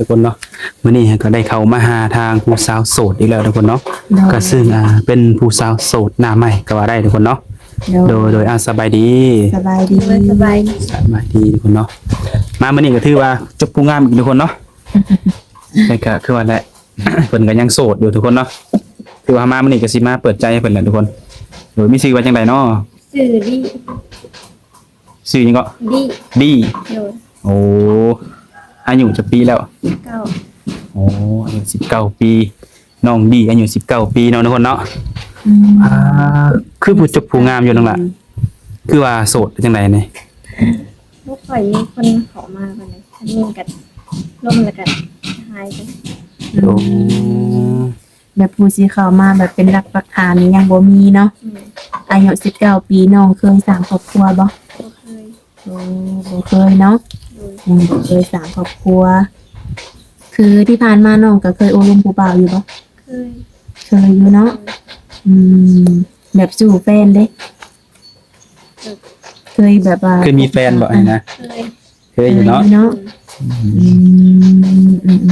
ທຸກຄົນເນາະ ມື້ນີ້ເຮົາກໍໄດ້ເຂົ້າມາຫາທາງຜູ້ສາວໂສດອີກແລ້ວທຸກຄົນເນາະ ໂດຍ ກໍຊຶ່ງ ອ່າ ເປັນຜູ້ສາວໂສດໜ້າໃໝ່ກໍວ່າໄດ້ທຸກຄົນເນາະ ໂດຍ ໂດຍ ໂດຍ ອ່າ ສະບາຍດີ ສະບາຍດີ ໂດຍ ສະບາຍດີ ສະບາຍດີທຸກຄົນເນາະ ມາມື້ນີ້ກໍຖືວ່າຈົບຜູ້ງາມອີກທຸກຄົນເນາະ ແຕ່ກໍຄືວ່າແຫຼະ ເພິ່ນກໍຍັງໂສດຢູ່ທຸກຄົນເນາະ ຖືວ່າມາມື້ນີ້ກໍຊິມາເປີດໃຈໃຫ້ເພິ່ນແຫຼະທຸກຄົນ ໂດຍ ມີຊື່ວ່າຈັ່ງໃດເນາະ? ຊື່ດີ ຊື່ຫຍັງເກາະ? ດີ ດີ ໂດຍ ໂອ້ ອາຍຸຈັກປີແລ້ວ? ສິບເກົ້າ ໂອ້ ອາຍຸສິບເກົ້າປີ ນ້ອງດີອາຍຸສິບເກົ້າປີເນາະທຸກຄົນເນາະ ອືມ ອ່າ ຄືຜູ້ຈົບຜູ້ງາມຢູ່ນັ້ນລະ ອືມ ຄືວ່າໂສດຈັ່ງໃດນີ້? ບໍ່ຄ່ອຍມີຄົນເຂົ້າມາປານໃດ ຄັນມີກໍລົມແລ້ວກໍຫາຍໄປ ອືມ ໂອ້ ແບບຜູ້ຊິເຂົ້າມາແບບເປັນຫຼັກປັກຖານນີ້ຍັງບໍ່ມີເນາະ ອືມ ອາຍຸສິບເກົ້າປີ ນ້ອງເຄີຍສ້າງຄອບຄົວບໍ່? ບໍ່ເຄີຍ ໂອ້ ບໍ່ເຄີຍເນາະ ໂດຍ ຍັງບໍ່ເຄີຍສ້າງຄອບຄົວ ຄືທີ່ຜ່ານມານ້ອງກໍເຄີຍໂອ້ລົມຜູ້ບ່າວຢູ່ບໍ່? ເຄີຍ ເຄີຍຢູ່ເນາະ ໂດຍ ອືມ ແບບສູ່ແຟນເດ້? ເຄີຍແບບວ່າ ເຄີຍມີແຟນບໍ່ຫັ້ນນະ? ເຄີຍ ເຄີຍຢູ່ເນາະ ເຄີຍຢູ່ເນາະ ອືມ ອືມ ອືມ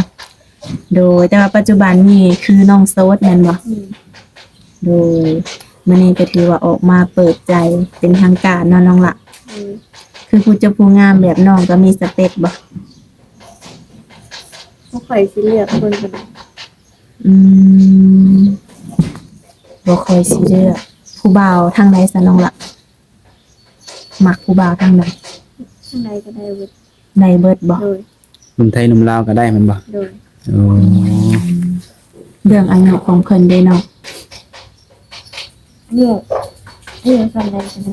ໂດຍ ແຕ່ວ່າປັດຈຸບັນນີ້ຄືນ້ອງໂສດແມ່ນບໍ່? ອືມ ໂດຍ ມື້ນີ້ກໍຖືວ່າອອກມາເປີດໃຈເປັນທາງການເນາະນ້ອງລະ ອືມ ຄືຜູ້ຈົບຜູ້ງາມແບບນ້ອງກໍມີສະເປັກບໍ່? ບໍ່ຄ່ອຍຊິເລືອກຄົນປານໃດ ອືມ ບໍ່ຄ່ອຍຊິເລືອກ ຜູ້ບ່າວທາງໃດຊະນ້ອງລະ? ມັກຜູ້ບ່າວທາງໃດ? ທາງໃດກໍໄດ້ເບິດ ໄດ້ເບິດບໍ່? ໂດຍ ໜຸ່ມໄທໜຸ່ມລາວກໍໄດ້ແມ່ນບໍ່? ໂດຍ ໂອ້ ເລື່ອງອາຍຸຂອງເພິ່ນເດ້ນ້ອງ? ອາຍຸ ອາຍຸສ່ຳໃດກໍໄດ້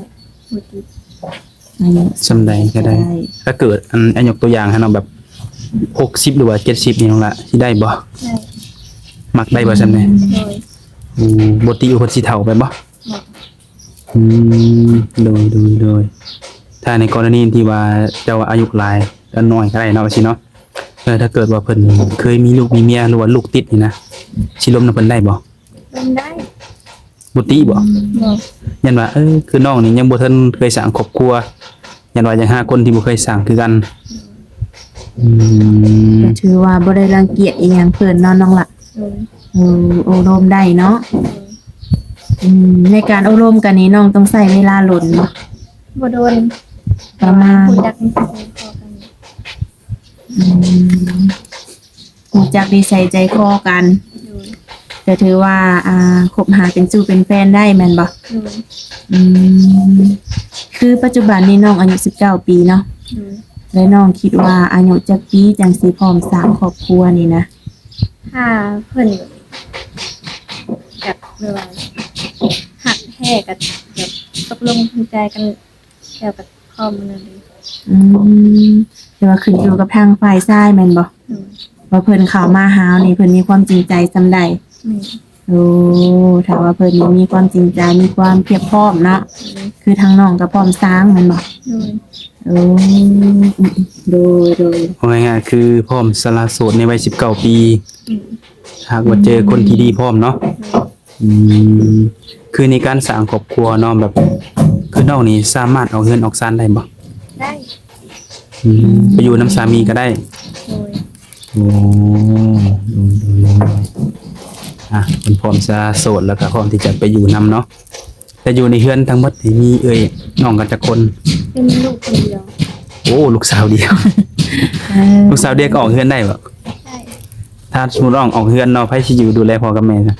ບໍ່ຕິດ ອາຍຸສ່ຳໃດກໍໄດ້ ຖ້າເກີດ ອັນ ອາຍຸ ຍົກຕົວຢ່າງໃຫ້ເນາະ ແບບ ຫົກສິບ ຫຼືວ່າ ເຈັດສິບ ນີ້ນ້ອງລະ ຊິໄດ້ບໍ່? ໄດ້ ມັກໄດ້ບໍ່ສ່ຳນີ້? ໂດຍ ໂອ້ ບໍ່ຕິວ່າເພິ່ນຊິເຖົ້າໄປບໍ່? ບໍ່ ອືມ ໂດຍ ໂດຍ ໂດຍ ຖ້າໃນກໍລະນີທີ່ວ່າເຈົ້າອາຍຸຫຼາຍ ແລະ ນ້ອຍກໍໄດ້ເນາະ ວ່າຊີ້ເນາະ ແລະ ຖ້າເກີດວ່າເພິ່ນເຄີຍມີລູກມີເມຍ ຫຼືວ່າລູກຕິດນີ້ນະ ຊິລົມນຳເພິ່ນໄດ້ບໍ່? ລົມໄດ້ ບໍ່ຕິບໍ່? ອືມ ບໍ່ ຢ້ານວ່າ ເອີ ຄືນ້ອງນີ້ຍັງບໍ່ທັນເຄີຍສ້າງຄອບຄົວ ຢ້ານວ່າຢາກຫາຄົນທີ່ບໍ່ເຄີຍສ້າງຄືກັນ ອືມ ກໍຖືວ່າບໍ່ໄດ້ລັງກຽດອີ່ຫຍັງເພິ່ນເນາະນ້ອງລະ ໂດຍ ເອີ ໂອ້ລົມໄດ້ເນາະ ໂດຍ ອືມ ໃນການໂອ້ລົມກັນນີ້ນ້ອງຕ້ອງໃຊ້ເວລາດົນບໍ່? ບໍ່ດົນ ປະມານ ຮູ້ຈັກນິໄສໃຈຄໍກັນ ອືມ ຮູ້ຈັກນິໄສໃຈຄໍກັນ ໂດຍ ກໍຖືວ່າ ອ່າ ຄົບຫາເປັນຊູ້ເປັນແຟນໄດ້ແມ່ນບໍ່? ໂດຍ ອືມ ຄືປັດຈຸບັນນີ້ນ້ອງອາຍຸສິບເກົ້າປີເນາະ ໂດຍ ແລະ ນ້ອງຄິດວ່າອາຍຸຈັກປີຈັ່ງຊິພ້ອມສ້າງຄອບຄົວນີ້ນະ? ຖ້າເພິ່ນ ແບບວ່າ ຮັກແທ້ກໍແບບຕົກລົງເປັນແຟນກັນ ແລ້ວກໍພ້ອມນັ້ນເດ້ ອືມ ແຕ່ວ່າຂຶ້ນຢູ່ກັບທາງຝ່າຍຊາຍແມ່ນບໍ່? ໂດຍ ວ່າເພິ່ນເຂົ້າມາຫາເຮົານີ້ ເພິ່ນມີຄວາມຈິງໃຈສ່ຳໃດ? ແມ່ນ ໂອ້ ຖ້າວ່າເພິ່ນມີຄວາມຈິງໃຈ ມີຄວາມພຽບພ້ອມເນາະ ໂດຍ ຄືທາງນ້ອງກໍພ້ອມສ້າງແມ່ນບໍ່? ໂດຍ ໂອ້ ໂດຍ ໂດຍ ເວົ້າງ່າຍໆ ຄືພ້ອມສະຫຼະໂສດໃນໄວສິບເກົ້າປີ ອືມ ຫາກວ່າເຈີຄົນທີ່ດີພ້ອມເນາະ ໂດຍ ອືມ ຄືໃນການສ້າງຄອບຄົວເນາະ ແບບ ຄືນ້ອງນີ້ສາມາດອອກເຮືອນອອກຊານໄດ້ບໍ່? ໄດ້ ອືມ ໄປຢູ່ນຳສາມີກໍໄດ້ ໂດຍ ໂອ້ ໂດຍ ໂດຍ ໂດຍ ອ່ະ ເພິ່ນພ້ອມຈະໂສດ ແລ້ວກໍພ້ອມທີ່ຈະໄປຢູ່ນຳເນາະ ແຕ່ຢູ່ໃນເຮືອນທັງໝົດນີ້ມີເອື້ອຍນ້ອງກັນຈັກຄົນ? ເປັນລູກຄົນດຽວ ໂອ້ ລູກສາວດຽວ ເອີ ລູກສາວດຽວກໍອອກເຮືອນໄດ້ບໍ່? ໄດ້ ຖ້າສົມມຸດນ້ອງອອກເຮືອນເນາະ ໃຜຊິຢູ່ດູແລພໍ່ກັບແມ່ຊະ?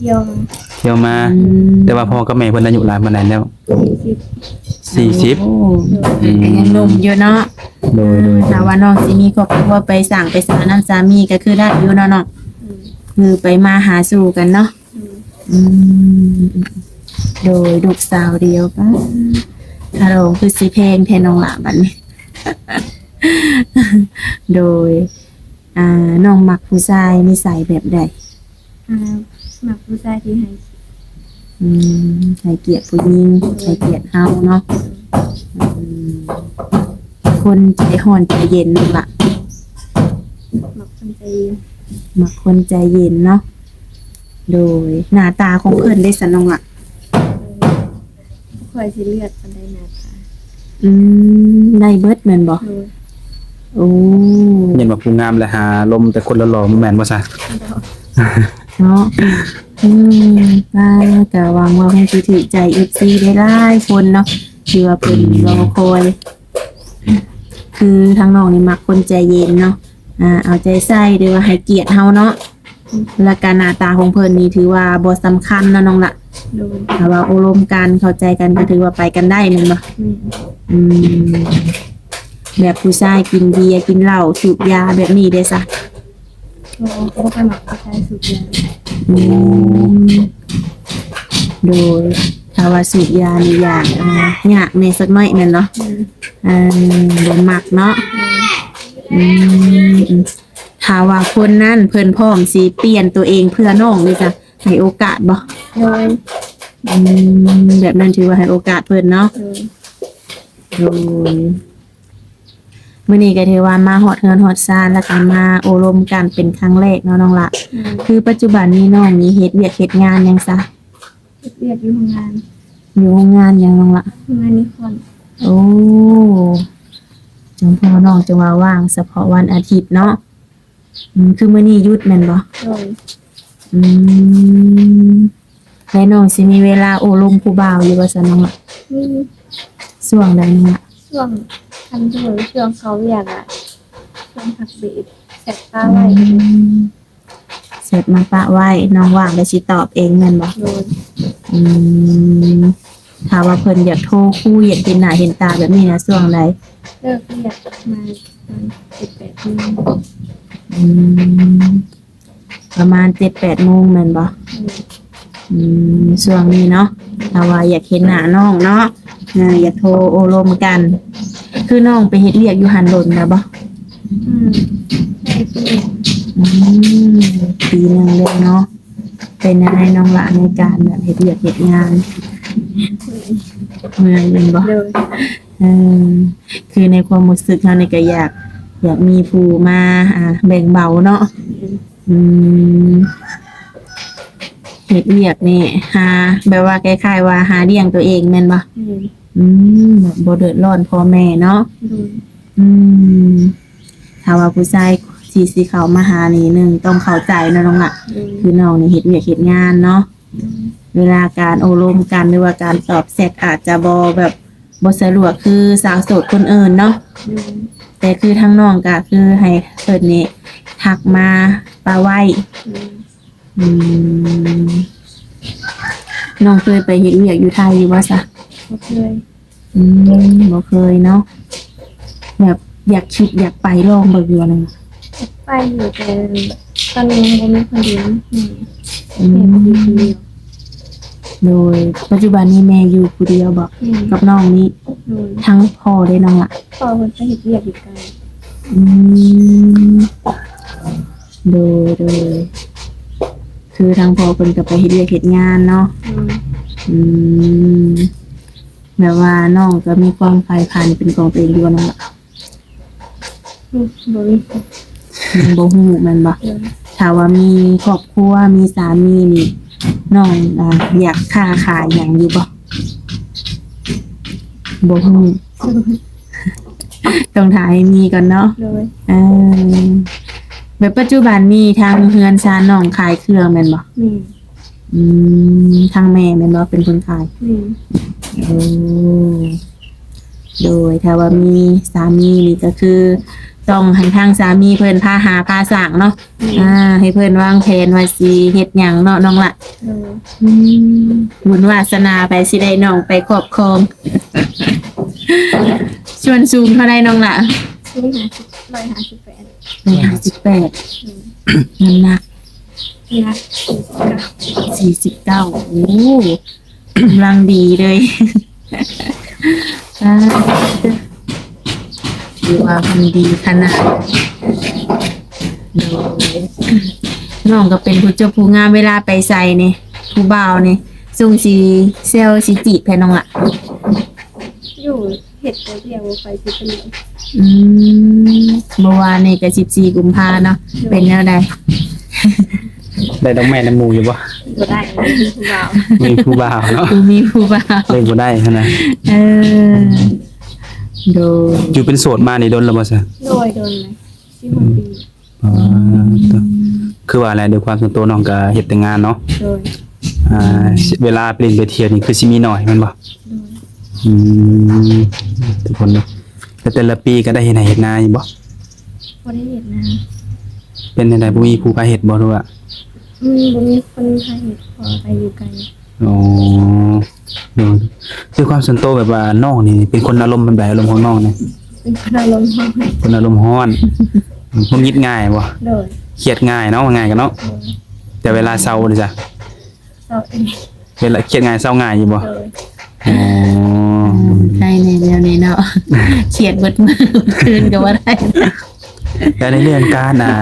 ທ່ຽວມາ ທ່ຽວມາ ອືມ ແຕ່ວ່າພໍ່ກັບແມ່ເພິ່ນອາຍຸຫຼາຍປານໃດແລ້ວ? ສີ່ສິບ ໂອ້ ອືມ ກໍຍັງໜຸ່ມຢູ່ເນາະ ໂດຍ ໂດຍ ຖ້າວ່ານ້ອງຊິມີຄອບຄົວໄປສ້າງໄປສານຳສາມີກໍຄືໄດ້ຢູ່ເນາະນ້ອງ ອືມ ຄືໄປມາຫາສູ່ກັນເນາະ ອືມ ອືມ ໂດຍ ລູກສາວດຽວ ປ້າ ຄ່າດອງຄືຊິແພງແທ້ນ້ອງຫຼ້າບັດນີ້ ໂດຍ ອ່າ ນ້ອງມັກຜູ້ຊາຍນິໄສແບບໃດ? ອ່າ ມັກຜູ້ຊາຍທີ່ໃຫ້ ອືມ ໃຫ້ກຽດຜູ້ຍິງ ໃຫ້ກຽດເຮົາເນາະ ອືມ ຄົນໃຈຮ້ອນໃຈເຢັນນັ້ນລະ ມັກຄົນໃຈເຢັນ ມັກຄົນໃຈເຢັນເນາະ ໂດຍ ໜ້າຕາຂອງເພິ່ນເດຊັ້ນນ້ອງລະ? ເອີ ບໍ່ຄ່ອຍຊິເລືອກປານໃດໜ້າຕາ ອືມ ໄດ້ເບິດແມ່ນບໍ່? ໂດຍ ໂອ້ ຢ ວ່າຜູ້ງາມແລະຫາລົມແຕ່ຄົນຫຼໍ່ໆ ບໍ່ແມ່ນບໍ່ຊະ? ເນາະ ອືມ ກໍຫວັງວ່າຄົງຊິຖືກໃຈເອັຟຊີຫຼາຍໆຄົນເນາະ ທີ່ວ່າເພິ່ນ ອືມ ລໍຄອຍ. ຄືທາງນ້ອງນີ້ມັກຄົນໃຈເຢັນເນາະ ອ່າ ເອົາໃຈໃສ່ ຫຼືວ່າໃຫ້ກຽດເຮົາເນາະ. ແລ້ວກະໜ້າຕາຂອງເພິ່ນນີ້ຖືວ່າບໍ່ສຳຄັນເນາະນ້ອງລະ. ໂດຍ ຖ້າວ່າໂອ້ລົມກັນ ເຂົ້າໃຈກັນ ກໍຖືວ່າໄປກັນໄດ້ແມ່ນບໍ່? ແມ່ນ. ອືມ ແບບຜູ້ຊາຍກິນເບຍ ກິນເຫຼົ້າ ສູບຢາແບບນີ້ເດ້ຊະ? ບໍ່ ບໍ່ຄ່ອຍມັກຜູ້ຊາຍສູບຢາ. ອືມ ໂດຍ ຖ້າວ່າສູບຢານີ້ຢາກ ອ່າ ຍາກແດ່ສັກໜ້ອຍແມ່ນບໍ່? ແມ່ນ. ອ່າ ບໍ່ມັກເນາະ. ແມ່ນ. ອືມ ຖ້າວ່າຄົນນັ້ນເພິ່ນພ້ອມຊິປ່ຽນຕົວເອງເພື່ອນ້ອງນີ້ ຈະໃຫ້ໂອກາດບໍ່? ໂດຍ. ອືມ ແບບນັ້ນຖືວ່າໃຫ້ໂອກາດເພິ່ນເນາະ. ໂດຍ. ໂດຍ. ມື້ນີ້ກໍຖືວ່າມາຮອດເຮືອນຮອດຊານ ແລ້ວກໍມາໂອ້ລົມກັນເປັນຄັ້ງແລກເນາະນ້ອງລະ. ແມ່ນ. ຄືປັດຈຸບັນນີ້ນ້ອງນີ້ເຮັດວຽກເຮັດງານຫຍັງຊະ? ເຮັດວຽກຢູ່ໂຮງງານ. ຢູ່ໂຮງງານຫຍັງນ້ອງລະ? ໂຮງງານນິຄອນ. ໂອ້ ຈັ່ງພໍນ້ອງຈຶ່ງວ່າວ່າງສະເພາະວັນອາທິດເນາະ. ອືມ ຄືມື້ນີ້ຢຸດແມ່ນບໍ່? ໂດຍ. ອືມ ແລ້ວນ້ອງຊິມີເວລາໂອ້ລົມຜູ້ບ່າວຢູ່ບໍ່ຊະນ້ອງລະ? ມີ. ຊ່ວງໃດນ້ອງລະ? ຊ່ວງ ຄັນສົມມຸດວ່າຊ່ວງເຂົ້າວຽກອະ ຊ່ວງພັກເບຣກ ແຊັດປະໄວ້. ອືມ ແຊັດມາປະໄວ້ ນ້ອງວ່າງແລ້ວຊິຕອບເອງແມ່ນບໍ່? ໂດຍ. ອືມ ຖ້າວ່າເພິ່ນຢາກໂທຄຸຍ ຢາກເຫັນໜ້າເຫັນຕາແບບນີ້ນະ ຊ່ວງໃດ? ເລີກວຽກມາຕອນເຈັດແປດໂມງ. ອືມ ປະມານເຈັດແປດໂມງແມ່ນບໍ່? ແມ່ນ. ອືມ ຊ່ວງນີ້ເນາະ ຖ້າວ່າຢາກເຫັນໜ້ານ້ອງເນາະ ເອີ ຢາກໂທໂອ້ລົມກັນ. ຄືນ້ອງໄປເຮັດວຽກຢູ່ຫັ້ນດົນແລ້ວບໍ່? ອືມ ໄດ້ປີໜຶ່ງ. ອືມ ປີໜຶ່ງແລ້ວເນາະ. ເປັນແນວໃດນ້ອງລະ ໃນການແບບເຮັດວຽກເຮັດງານ? ເມື່ອຍແມ່ນບໍ່? ໂດຍ. ເອີ ຄືໃນຄວາມຮູ້ສຶກເຮົານີ້ກໍຢາກ ຢາກມີຜູ້ມາ ອ່າ ແບ່ງເບົາເນາະ. ແມ່ນ. ອືມ ເຮັດວຽກນີ້ຫາ ແບບວ່າຄ້າຍໆວ່າຫາລ້ຽງຕົວເອງແມ່ນບໍ່? ແມ່ນ. ອືມ ບໍ່ເດືອດຮ້ອນພໍ່ແມ່ເນາະ. ໂດຍ. ອືມ ຖ້າວ່າຜູ້ຊາຍທີ່ຊິເຂົ້າມາຫານີ້ ໜຶ່ງຕ້ອງເຂົ້າໃຈເນາະນ້ອງລະ. ໂດຍ. ຄືນ້ອງນີ້ເຮັດວຽກເຮັດງານເນາະ. ໂດຍ. ເວລາການໂອ້ລົມກັນ ຫຼືວ່າການຕອບແຊັດ ອາດຈະບໍ່ແບບ ບໍ່ສະດວກຄືສາວໂສດຄົນອື່ນເນາະ. ໂດຍ. ແຕ່ຄືທາງນ້ອງກໍຄືໃຫ້ເພິ່ນນີ້ທັກມາປະໄວ້. ໂດຍ. ອືມ ນ້ອງເຄີຍໄປເຮັດວຽກຢູ່ໄທຢູ່ບໍ່ຊະ? ບໍ່ເຄີຍ. ອືມ ບໍ່ເຄີຍເນາະ. ແບບຢາກ ຄິດຢາກໄປລອງເບິ່ງຢູ່ນະ? ຢາກໄປຢູ່ ແຕ່ຕອນນີ້ຍັງບໍ່ມີຄົນຢູ່ນຳແມ່. ອືມ ແມ່ໄປຢູ່ຄົນດຽວ. ໂດຍ. ປັດຈຸບັນນີ້ແມ່ຢູ່ຜູ້ດຽວບໍ່? ແມ່ນ. ກັບນ້ອງນີ້? ໂດຍ. ທາງພໍ່ເດ້ນ້ອງລະ? ພໍ່ເພິ່ນໄປເຮັດວຽກຢູ່ໄກ. ອືມ ໂດຍ ໂດຍ. ຄືທາງພໍ່ເພິ່ນກໍໄປເຮັດວຽກເຮັດງານເນາະ. ໂດຍ. ອືມ ແບບວ່ານ້ອງກໍມີຄວາມໃຝ່ຝັນເປັນຂອງຕົວເອງຢູ່ບໍ່ນ້ອງລະ? ອືມ ບໍ່ມີ. ຍັງບໍ່ຮູ້ແມ່ນບໍ່? ໂດຍ. ຖ້າວ່າມີຄອບຄົວ ມີສາມີນີ້ ນ້ອງ ອ່າ ຢາກຄ້າຂາຍຫຍັງຢູ່ບໍ່? ບໍ່ຮູ້. ໂດຍ. ຕ້ອງຖ້າໃຫ້ມີກ່ອນເນາະ. ໂດຍ. ເອີ ແບບປັດຈຸບັນນີ້ທາງເຮືອນຊານນ້ອງຂາຍເຄື່ອງແມ່ນບໍ່? ແມ່ນ. ອືມ ທາງແມ່ແມ່ນບໍ່ເປັນຄົນຂາຍ? ແມ່ນ. ໂອ້ ໂດຍ. ຖ້າວ່າມີສາມີນີ້ກໍຄືຕ້ອງໃຫ້ທາງສາມີເພິ່ນພາຫາພາສ້າງເນາະ. ແມ່ນ. ອ່າ ໃຫ້ເພິ່ນວາງແຜນວ່າຊິເຮັດຫຍັງເນາະນ້ອງລະ. ໂດຍ. ອືມ ບຸນວາສະໜາໃຜຊິໄດ້ນ້ອງໄປຄອບຄອງ. ສ່ວນສູງເທົ່າໃດນ້ອງລະ? ສູງຫ້າສິບ ຮ້ອຍຫ້າສິບແປດ. ຮ້ອຍຫ້າສິບແປດ. ອືມ ນ້ຳໜັກ? ໜັກສີ່ສິບເກົ້າ. ໂອ້ ກຳລັງດີເລີຍ. ອ່າ ຖືວ່າມັນດີຂະໜາດ. ໂດຍ. ນ້ອງກໍເປັນຜູ້ຈົບຜູ້ງາມ ເວລາໄປໃສນີ້ ຜູ້ບ່າວນີ້ ຊົງຊິແຊວຊິຈີບແທ້ນ້ອງລະ? ຢູ່ ເຮັດແຕ່ວຽກ ບໍ່ໄປຊິເປັນຫຍັງ. ອືມ ເມື່ອວານນີ້ກໍສິບສີ່ກຸມພາເນາະ. ໂດຍ. ເປັນແນວໃດ? ໄດ້ດອກໄມ້ນຳໝູ່ຢູ່ບໍ່? ບໍ່ໄດ້ ມີຜູ້ບ່າວ. ມີຜູ້ບ່າວເນາະ. ບໍ່ມີຜູ້ບ່າວ ເລີຍບໍ່ໄດ້ຫັ້ນນະ. ເອີ ໂດຍ. ຢູ່ເປັນໂສດມານີ້ດົນແລ້ວບໍ່ຊະ? ໂດຍ ດົນແລ້ວ. ຮອດປີ. ອໍ ຄືວ່າແຫຼະ ດ້ວຍຄວາມສ່ວນຕົວນ້ອງກໍເຮັດແຕ່ງານເນາະ. ໂດຍ. ອ່າ ເວລາໄປຫຼິ້ນໄປທ່ຽວນີ້ຄືຊິມີໜ້ອຍແມ່ນບໍ່? ໂດຍ. ອືມ ທຸກຄົນເນາະ ແຕ່ ແຕ່ລະປີກໍໄດ້ເຮັດໄຮ່ເຮັດນາຢູ່ບໍ່? ບໍ່ໄດ້ເຮັດນາ. ເປັນຈັ່ງໃດ ບໍ່ມີຜູ້ພາເຮັດບໍ່ ຫຼືວ່າ? ອືມ ບໍ່ມີຄົນພາເຮັດ ເພາະວ່າໄປຢູ່ໄກ. ອໍ ໂດຍ. ຄືຄວາມສ່ວນໂຕແບບວ່ານ້ອງນີ້ເປັນຄົນອາລົມແບບໃດ? ອາລົມຂອງນ້ອງນີ້ ເປັນຄົນອາລົມຮ້ອນ ຄົນອາລົມຮ້ອນ ຫງຸດຫງິດງ່າຍບໍ່? ໂດຍ. ຄຽດງ່າຍເນາະ ວ່າງ່າຍກັນເນາະ. ໂດຍ. ແຕ່ເວລາເຊົາເດຊະ? ເຊົາເອງ. ເວລາຄຽດງ່າຍເຊົາງ່າຍຢູ່ບໍ່? ໂດຍ. ອໍ ອືມ ໃຫ້ແນວນີ້ເນາະ ຄຽດເບິດມື້ເບິດຄືນກໍບໍ່ໄດ້. ແລ້ວໃນເລື່ອງການ ອ່າ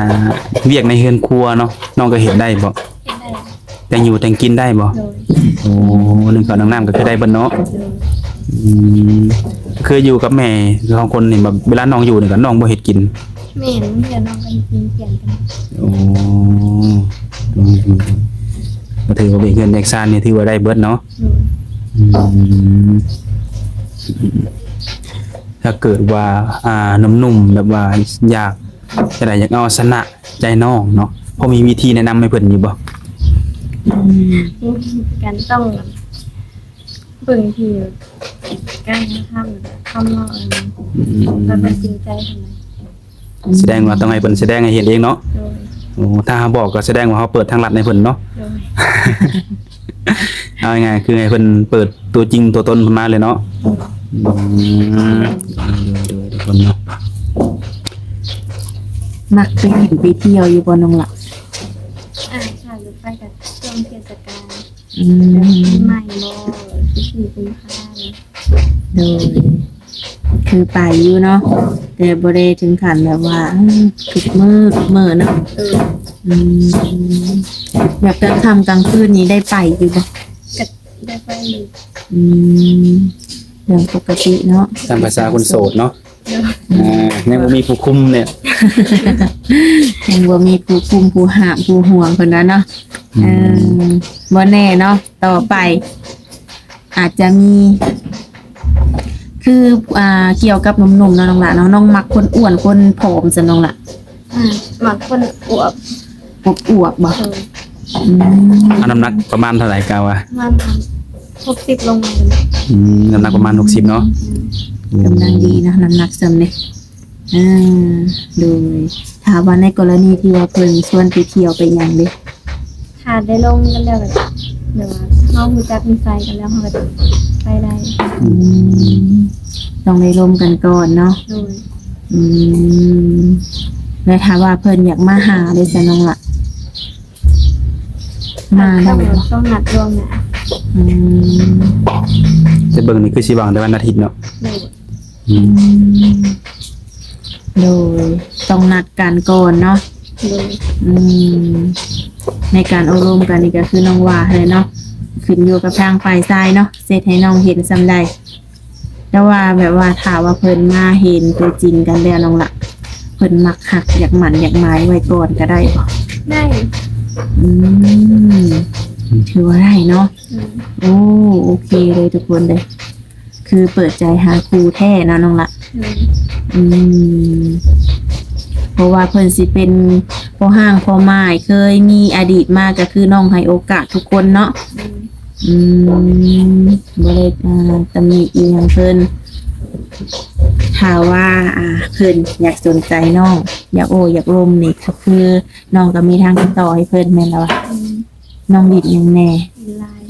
ວຽກໃນເຮືອນຄົວເນາະ ນ້ອງກໍເຮັດໄດ້ບໍ່? ເຮັດໄດ້. ແຕ່ງຢູ່ແຕ່ງກິນໄດ້ບໍ່? ໂດຍ. ໂອ້ ໜຶ້ງເຂົ້າໜຶ້ງນ້ຳກໍຄືໄດ້ເບິດເນາະ. ໂດຍ. ອືມ ຄືຢູ່ກັບແມ່ສອງຄົນນີ້ ແບບເວລານ້ອງຢູ່ນີ້ກໍນ້ອງບໍ່ເຮັດກິນ? ແມ່ນ ບາງເທື່ອນ້ອງກໍເຮັດກິນປ່ຽນກັນ. ໂອ້ ອືມ ກໍຖືວ່າວຽກເຮືອນວຽກຊານນີ້ຖືວ່າໄດ້ເບິດເນາະ. ໂດຍ. ອືມ ຖ້າເກີດວ່າ ອ່າ ໜຸ່ມໆ ແບບວ່າຢາກ ຈັ່ງໃດ ຢາກເອົາຊະນະໃຈນ້ອງເນາະ ພໍມີວິທີແນະນຳໃຫ້ເພິ່ນຢູ່ບໍ່? ອືມ ການຕ້ອງເບິ່ງທີ່ການກະທຳ ຄຳເວົ້າ ອືມ ແລ້ວຕັດສິນໃຈຫັ້ນນະ. ສະແດງວ່າຕ້ອງໃຫ້ເພິ່ນສະແດງໃຫ້ເຫັນເອງເນາະ. ໂດຍ. ໂອ້ ຖ້າເຮົາບອກກໍສະແດງວ່າເຮົາເປີດທາງລັດໃຫ້ເພິ່ນເນາະ. ໂດຍ. ເອົາງ່າຍໆ ຄືໃຫ້ເພິ່ນເປີດຕົວຈິງຕົວຕົນເພິ່ນມາເລີຍເນາະ. ອືມ ໂດຍໆ ທຸກຄົນເນາະ. ມັກໄປຫຼິ້ນໄປທ່ຽວຢູ່ບໍ່ນ້ອງລະ? ອ່າ ຖ້າໄປກໍຊ່ວງເທດສະການ. ອືມ ແບບປີໃໝ່ບໍ່ ສິບສີ່ກຸມພາ. ໂດຍ. ຄືໄປຢູ່ເນາະ ແຕ່ບໍ່ໄດ້ເຖິງຂັ້ນແບບວ່າ ເອີ ທຸກມື້ ທຸກມື້ເນາະ. ເອີ ອືມ ແບບກາງຄ່ຳກາງຄືນນີ້ໄດ້ໄປຢູ່ບໍ່? ກໍໄດ້ໄປຢູ່. ອືມ ເລື່ອງປົກກະຕິເນາະ ຕາມພາສາຄົນໂສດເນາະ. ໂດຍ. ອ່າ ຍັງບໍ່ມີຜູ້ຄຸມເລີຍ ຍັງບໍ່ມີຜູ້ຄຸມ ຜູ້ຫ້າມ ຜູ້ຫ່ວງເພິ່ນວ່າເນາະ. ອືມ ເອີ ບໍ່ແນ່ເນາະ ຕໍ່ໄປ ອາດຈະມີ ຄື ອ່າ ກ່ຽວກັບໜຸ່ມໆ ເນາະນ້ອງຫຼ້າເນາະ ນ້ອງມັກຄົນອ້ວນຄົນຜອມຊັ້ນນ້ອງຫຼ້າ? ອືມ ມັກຄົນອວບ. ອວບໆ ບໍ່? ເອີ ອືມ ເອົານ້ຳໜັກປະມານເທົ່າໃດກະວ່າ? ປະມານຫົກສິບລົງມາ. ອືມ ນ້ຳໜັກປະມານຫົກສິບເນາະ. ອືມ ອືມ ກຳລັງດີເນາະ ນ້ຳໜັກສ່ຳນີ້. ອ່າ ໂດຍ ຖ້າວ່າໃນກໍລະນີທີ່ວ່າເພິ່ນຊວນໄປທ່ຽວໄປຫຍັງເດ? ຖ້າໄດ້ລົມກັນແລ້ວ ແບບ ແບບວ່າເຮົາຮູ້ຈັກນິໄສກັນແລ້ວ ເຮົາກໍໄປໄດ້. ອືມ ຕ້ອງໄດ້ລົມກັນກ່ອນເນາະ. ໂດຍ. ອືມ ແລ້ວຖ້າວ່າເພິ່ນຢາກມາຫາເດຊັ້ນນ້ອງລະ? ມາໄດ້ບໍ່? ຕ້ອງ ຕ້ອງນັດລ່ວງໜ້າ. ອືມ ແຕ່ເບິ່ງນີ້ຄືຊິວ່າງແຕ່ວັນອາທິດເນາະ. ໂດຍ. ອືມ ໂດຍ ຕ້ອງນັດກັນກ່ອນເນາະ. ໂດຍ. ອືມ ໃນການໂອ້ລົມກັນນີ້ກໍຄືນ້ອງວ່າຫັ້ນແຫຼະເນາະ ຂຶ້ນຢູ່ກັບທາງຝ່າຍຊາຍເນາະ ເຮັດໃຫ້ນ້ອງເຫັນສ່ຳໃດ. ແຕ່ວ່າແບບວ່າຖ້າວ່າເພິ່ນມາເຫັນຕົວຈິງກັນແລ້ວນ້ອງລະ ເພິ່ນມັກຮັກ ຢາກໝັ້ນຢາກໝາຍໄວ້ກ່ອນກໍໄດ້ບໍ່? ໄດ້. ອືມ ຖືວ່າໄດ້ເນາະ. ອືມ ໂອ້ ໂອເຄເລີຍທຸກຄົນເດີ. ຄືເປີດໃຈຫາຄູ່ແທ້ເນາະນ້ອງລະ. ອືມ ອືມ ເພາະວ່າເພິ່ນຊິເປັນພໍ່ຮ້າງພໍ່ໝ້າຍ ເຄີຍມີອະດີດມາ ກໍຄືນ້ອງໃຫ້ໂອກາດທຸກຄົນເນາະ. ອືມ ອືມ ບໍ່ໄດ້ ອ່າ ຕຳໜິອີ່ຫຍັງເພິ່ນ. ຖ້າວ່າ ອ່າ ເພິ່ນຢາກສົນໃຈນ້ອງ ຢາກໂອ້ຢາກລົມນີ້ ກໍຄືນ້ອງກໍມີທາງຕິດຕໍ່ໃຫ້ເພິ່ນແມ່ນລະວະ? ອືມ ນ້ອງຫຼິ້ນຫຍັງແດ່? ຫຼິ້ນລາຍ.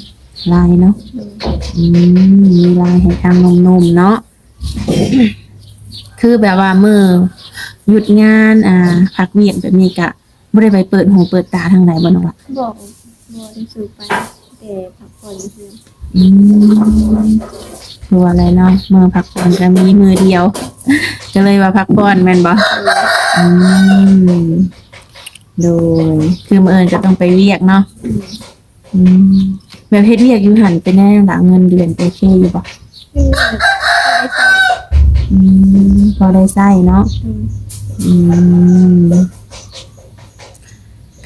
ລາຍເນາະ. ໂດຍ. ອືມ ມີລາຍໃຫ້ທາງໜຸ່ມໆ ເນາະ. ຄືແບບວ່າມື້ຢຸດງານ ອ່າ ພັກວຽກແບບນີ້ກະບໍ່ໄດ້ໄປເປີດຫູເປີດຕາທາງໃດບໍ່ນ້ອງລະ? ບໍ່ ບໍ່ໄດ້ສູ່ໄປ ແຕ່ພັກຜ່ອນຢູ່ເຮືອນ. ອືມ ຄືວ່າແຫຼະເນາະ ມື້ພັກຜ່ອນກໍມີມື້ດຽວ ກໍເລີຍວ່າພັກຜ່ອນແມ່ນບໍ່? ໂດຍ. ອືມ ໂດຍ ຄືມື້ອື່ນກໍຕ້ອງໄປວຽກເນາະ. ອືມ ອືມ ແບບເຮັດວຽກຢູ່ຫັ້ນເປັນແນວໃດລະ ເງິນເດືອນໂອເຄຢູ່ບໍ່? ເງິນເດືອນພໍໄດ້ໃຊ້. ອືມ ພໍໄດ້ໃຊ້ເນາະ. ອືມ ອືມ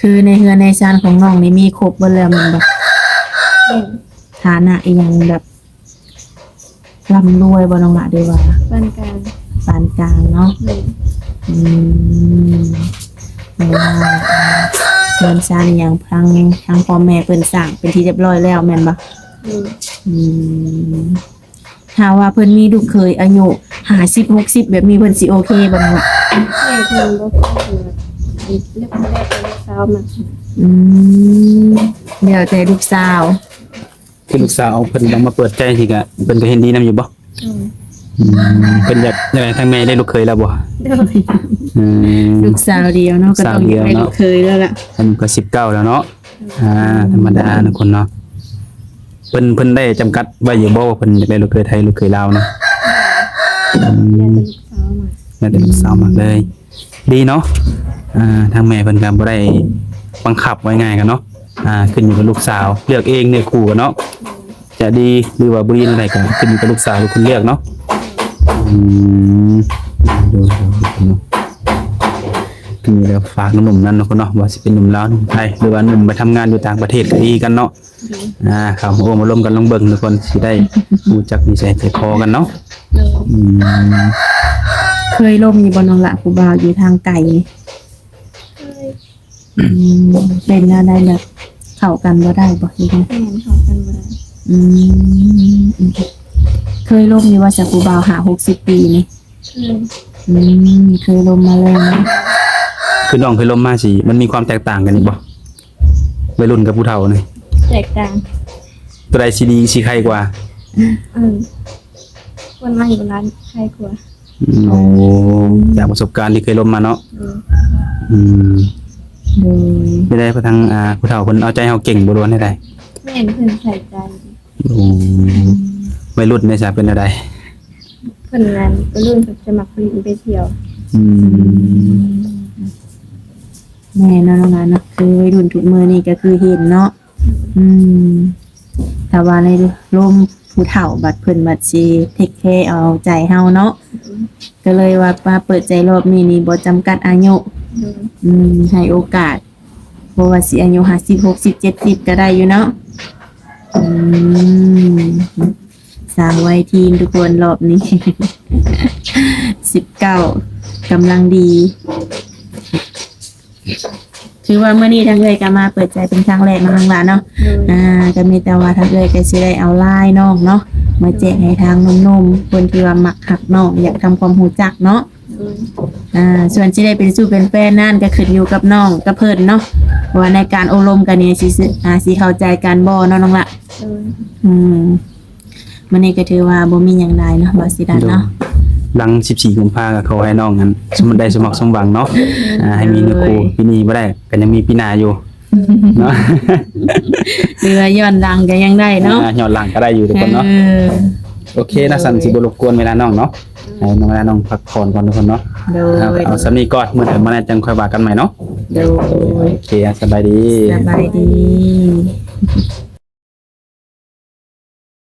ຄືໃນເຮືອນໃນຊານຂອງນ້ອງນີ້ມີຄົບເບິດແລ້ວແມ່ນບໍ່? ແມ່ນ. ຖານະອີ່ຫຍັງແບບ ລ່ຳລວຍບໍ່ນ້ອງລະ ຫຼືວ່າ? ປານກາງ. ປານກາງເນາະ. ໂດຍ. ອືມ ແຕ່ວ່າເຮືອນຊານອີ່ຫຍັງ ທາງ ທາງພໍ່ແມ່ເພິ່ນສ້າງເປັນທີ່ຮຽບຮ້ອຍແລ້ວແມ່ນບໍ່? ໂດຍ ອືມ ຖ້າວ່າເພິ່ນມີລູກເຂີຍອາຍຸຫ້າສິບ ຫົກສິບ ແບບນີ້ ເພິ່ນຊິໂອເຄບໍ່ນ້ອງ? ແມ່ເພິ່ນບໍ່ຄ່ອຍເຫຼືອກ ເລືອກແບບລູກສາວມັກ. ອືມ ແລ້ວແຕ່ລູກສາວ. ຄືລູກສາວເພິ່ນຕ້ອງມາເປີດໃຈ ທີ່ກະເພິ່ນກໍເຫັນດີນຳຢູ່ບໍ່? ໂດຍ ອືມ ເພິ່ນຢາກ ຢາກໃຫ້ທາງແມ່ໄດ້ລູກເຂີຍແລ້ວບໍ່? ໂດຍ ອືມ ລູກສາວດຽວເນາະ ກໍຕ້ອງຢາກໄດ້ລູກເຂີຍແລ້ວລະ. ອາຍຸກໍສິບເກົ້າແລ້ວເນາະ. ອ່າ ທຳມະດາເນາະ ຄົນເນາະ. ເພິ່ນ ເພິ່ນໄດ້ຈຳກັດໄວ້ຢູ່ບໍ່ວ່າເພິ່ນຢາກໄດ້ລູກເຂີຍໄທ ລູກເຂີຍລາວນະ? ອືມ ແລ້ວແຕ່ລູກສາວມັກ ແລ້ວແຕ່ລູກສາວມັກເລີຍ. ອືມ ດີເນາະ. ອ່າ ທາງແມ່ເພິ່ນກໍບໍ່ໄດ້ບັງຄັບ ເວົ້າງ່າຍໆ ກັນເນາະ. ອ່າ ຂຶ້ນຢູ່ກັບລູກສາວເລືອກເອງເນື້ອຄູ່ກັນເນາະ. ຈະດີ ຫຼືວ່າບໍ່ດີແນວໃດກໍຂຶ້ນຢູ່ກັບລູກສາວເປັນຄົນເລືອກເນາະ. ອືມ ໂດຍ ໂດຍ ໂດຍ ເນາະ. ກໍມີແຕ່ຝາກໜຸ່ມໆນັ້ນເນາະ ຄົນເນາະ ວ່າຊິເປັນໜຸ່ມລາວ ໜຸ່ມໄທ ຫຼືວ່າໜຸ່ມໄປທຳງານຢູ່ຕ່າງປະເທດກໍດີຄືກັນເນາະ. ໂດຍ ອ່າ ເຂົ້າມາໂອ້ມາລົມກັນ ລອງເບິ່ງທຸກຄົນ ຊິໄດ້ຮູ້ຈັກນິໄສໃຈຄໍກັນເນາະ. ໂດຍ ອືມ ເຄີຍລົມຢູ່ບໍ່ນ້ອງລະ ຜູ້ບ່າວຢູ່ທາງໄກ? ເຄີຍ. ອືມ ເປັນແນວໃດ ແບບເຂົ້າກັນບໍ່ໄດ້ບໍ່ ຫຼື? ແມ່ນ ເຂົ້າກັນບໍ່ໄດ້. ອືມ ເຄີຍລົມຢູ່ວ່າຊະ ຜູ້ບ່າວຫ້າຫົກສິບປີນີ້? ເຄີຍ. ອືມ ເຄີຍລົມມາແລ້ວເນາະ. ຄືນ້ອງເຄີຍລົມມາຊິ ມັນມີຄວາມແຕກຕ່າງກັນອີກບໍ່ ໄວລຸ້ນກັບຜູ້ເຖົ້ານີ້? ແຕກຕ່າງ. ຕົວໃດຊິດີ ຊິໄຄກວ່າ? ເອີ ຄົນໃໝ່ໂບລານໄຄກວ່າ. ອືມ ໂອ້ ຈາກປະສົບການທີ່ເຄີຍລົມມາເນາະ. ໂດຍ ອືມ ໂດຍ ເປັນໃດ ທາງ ອ່າ ຜູ້ເຖົ້າເພິ່ນເອົາໃຈເຮົາເກັ່ງບໍ່ ຫຼືວ່າແນວໃດ? ແມ່ນ ເພິ່ນໃສ່ໃຈ. ໂອ້ ອືມ ໄວລຸ້ນເດຊະ ເປັນແນວໃດ? ເພິ່ນນັ້ນ ໄວລຸ້ນເພິ່ນຈະມັກຫຼິ້ນໄປທ່ຽວ. ອືມ ແມ່ນເນາະ ນ້ອງຫຼານເນາະ ຄືໄວລຸ້ນທຸກມື້ນີ້ກໍຄືເຫັນເນາະ. ອືມ ຖ້າວ່າໃນລົມຜູ້ເຖົ້າ ບັດເພິ່ນບັດຊິເທກແຄເອົາໃຈເຮົາເນາະ. ອືມ ກໍເລີຍວ່າມາເປີດໃຈລອບນີ້ນີ້ ບໍ່ຈຳກັດອາຍຸ. ໂດຍ ອືມ ໃຫ້ໂອກາດ ບໍ່ວ່າຊິອາຍຸຫ້າສິບ ຫົກສິບ ເຈັດສິບ ກໍໄດ້ຢູ່ເນາະ. ອືມ ສາວໄວທີນທຸກຄົນ ລອບນີ້ ສິບເກົ້າ ກຳລັງດີ. ຖືວ່າມື້ນີ້ທາງເອື້ອຍກໍມາເປີດໃຈເປັນຄັ້ງແລກເນາະ ນ້ອງຫຼານເນາະ. ໂດຍ ອ່າ ກໍມີແຕ່ວ່າທາງເອື້ອຍກໍຊິໄດ້ເອົາລາຍນ້ອງເນາະ ມາແຈກໃຫ້ທາງໜຸ່ມໆ ຄົນທີ່ວ່າມັກຮັກນ້ອງ ຢາກທຳຄວາມຮູ້ຈັກເນາະ. ໂດຍ ອ່າ ສ່ວນຊິໄດ້ເປັນຊູ້ເປັນແຟນນັ້ນ ກໍຂຶ້ນຢູ່ກັບນ້ອງກັບເພິ່ນເນາະ ເພາະວ່າໃນການໂອ້ລົມກັນນີ້ ຊິ ອ່າ ຊິເຂົ້າໃຈກັນບໍ່ເນາະ ນ້ອງລະ? ໂດຍ ອືມ ມື້ນີ້ກໍຖືວ່າບໍ່ມີຫຍັງຫຼາຍເນາະ ບ່າວສີດັນເນາະ. ໂດຍ ຫຼັງສິບສີ່ກຸມພາກໍຂໍໃຫ້ນ້ອງນັ້ນ ສົມ ໄດ້ສົມຫວັງສົມຫວັງເນາະ. ອ່າ ໃຫ້ມີໜຶ່ງຄູ່ ໂດຍ ປີນີ້ບໍ່ໄດ້ກໍຍັງມີປີໜ້າຢູ່ເນາະ. ຫຼືວ່າຍ້ອນຫຼັງກໍຍັງໄດ້ເນາະ. ອ່າ ຍ້ອນຫຼັງກໍໄດ້ຢູ່ທຸກຄົນເນາະ. ເອີ ໂອເຄເນາະ ໂດຍ ຊັ້ນຊິບໍ່ລົບກວນເວລານ້ອງເນາະ. ໃຫ້ນ້ອງ ເວລານ້ອງພັກຜ່ອນກ່ອນທຸກຄົນເນາະ. ໂດຍ ເອົາ ເອົາສ່ຳນີ້ກ່ອນ ມື້ໃດມາແນດຈັ່ງຄ່ອຍວ່າກັນໃໝ່ເນາະ. ໂດຍ ໂອເຄ ສະບາຍດີ ສະບາຍດີ.